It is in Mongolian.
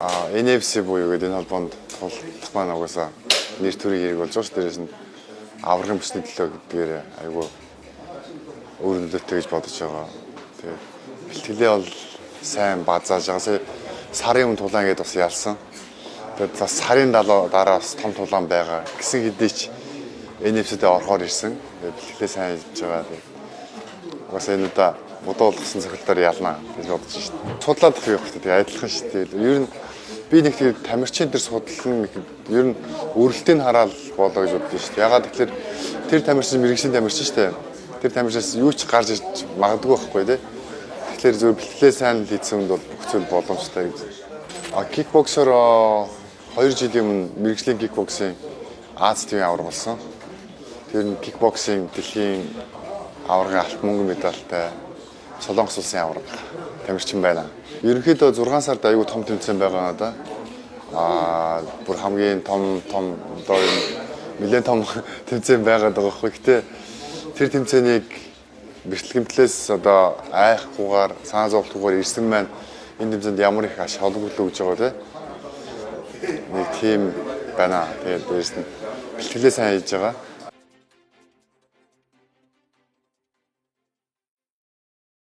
NFC буюу гэдэг энэ холбоонд тулдах маань угаасаа нэр төрийн хэрэг болж байгаа ш. Дээрээс нь аваргын бүсний төлөө гэдгээр айгүй өөр нөлөөтэй гэж бодож байгаа. Тэгээд бэлтгэлээ бол сайн базааж байгаа. Сая сарын өмнө тулаан гэдээ бас ялсан. Тэгээд бас сарын дараа бас том тулаан байгаа. Гэсэн хэдий ч NFC-д орохоор ирсэн. Тэгээд бэлтгэлээ сайн хийж байгаа. Тэгээд угаасаа энэ удаа бодоолгосон цохилтоор ялна гэж бодож шин. Судлаад их явах хэрэгтэй. Адилхан шүү дээ. Ер нь би нэг тийм тамирчин дээр судлан ер нь өрөлтийг хараад болоо гэж боддог шүү дээ. Ягаад тэгэхээр тэр тамирчин мэргэжлийн тамирчин шүү дээ. Тэр тамирчаас юу ч гарч ирж магадгүй байхгүй тий. Тэгэхээр зөв бэлтгэлээ сайн хийсэн хүнд бол бүх зүйл боломжтой гэж. А кикбоксер 2 жилийн өмнө мэргэжлийн кикбоксing Ази тивийн аварга болсон. Тэр нь кикбоксинг дэлхийн аваргын алт мөнгө медальтай Солонгос улсын аварга тамирчин байна. Ерөнхийдөө 6 сард аюу том тэмцээн байгаа надаа. Бүр хамгийн том том одоо юм нэлээд том тэмцээн байгаад байгаа байхгүй. Гэтэ тэр тэмцээнийг бэрхлэгмтлээс одоо айхгүйгээр санаа зовлтгүйгээр ирсэн маань энэ тэмцээнд ямар их аш холбогдлоо гэж байгаа те. Нэг тийм байна. Тэгээд дээрэс нь бэлтгэлээ сайн хийж байгаа.